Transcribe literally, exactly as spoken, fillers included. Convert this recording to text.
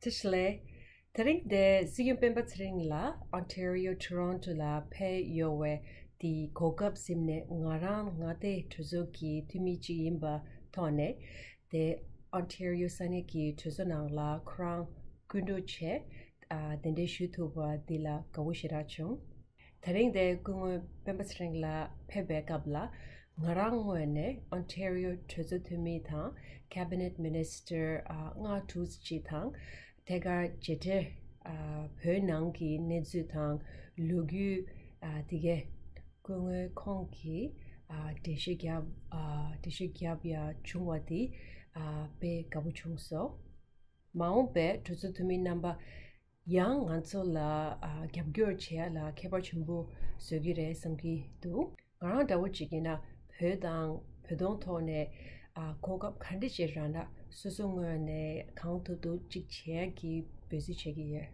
བཀྲ་ཤིས་བདེ་ལེགས། དེ་རིང་འདིར་སྲིད་སྐྱོང་སྤེན་པ་ཚེ་རིང་ལགས་Ontario Toronto ལ་ཕེབས་ཡོད་པའི་དེའི་གོ་སྐབས་ཟིན་ནས། ང་རང་མངའ་སྡེ་གྲོས་ཚོགས་ཀྱི་འཐུས་མི་གཅིག་ཡིན་པའི་ཐོག་ནས། དེ་Ontario ས་གནས་ཀྱི་གྲོས་ཚོགས་ནང་ལ་ཁོ་རང་སྐུ་འཁྲུངས་བྱས། ཨ། གདན་འདྲེན་ཞུ་ཐུབ་པ་འདི་ལ་དགའ་པོ་ཞེ་དྲག་བྱུང་། དེ་རིང་འདིར་སྐུ་ངོ་སྤེན་པ་ཚེ་རིང་ལགས་ཕེབས་པའི་སྐབས་ལ། ང་རང་ངོས་ནས་Ontario གྲོས་ཚོགས་འཐུས་མི་དང་Cabinet Minister ཨ། ལྔ་དྲུག་ཅིག་དང་། ཐད་ཀར་མཇལ་འཕྲད། ཨ། བོད་ནང་གི་གནས་ཚུལ་དང་ལོ་རྒྱུས། ཨ། དེ་གའི་སྐུ་ངོ་ཁོང་གིས། ཨ། འགྲེལ་བཤད་རྒྱབ། ཨ། འགྲེལ་བཤད་རྒྱབ་ཡ་བྱུང་བ་དེ། ཨ། དཔེ་དགའ་པོ་བྱུང་སོང་། མ་འོངས་པའི་གྲོས་ཚོགས་འཐུས་མི་རྣམ་པ་ཡང་ང་ཚོ་ལ། ཨ། རྒྱབ་སྐྱོར་བྱེད་ཡ་ལ་ཁྱད་པར་ཆེན་པོ་བཟོ་གི་རེད་བསམ་གྱི་འདུག་ང་རང་འདྲ་བོ་ཅིག་ཡིན་ན་བོད་དང་བོད་དོན་ཐོག་ནས། ཨ། གོ་སྐབས་ག་འདྲ་ཅིག་རག་ན་སོ་སོ་ངོས་ནས་གང་ཐུབ་ཐུབ་ཅིག་བྱེད་ཡ་གི་འབད་རྩོལ་བྱེད་ཀྱི་ཡོད།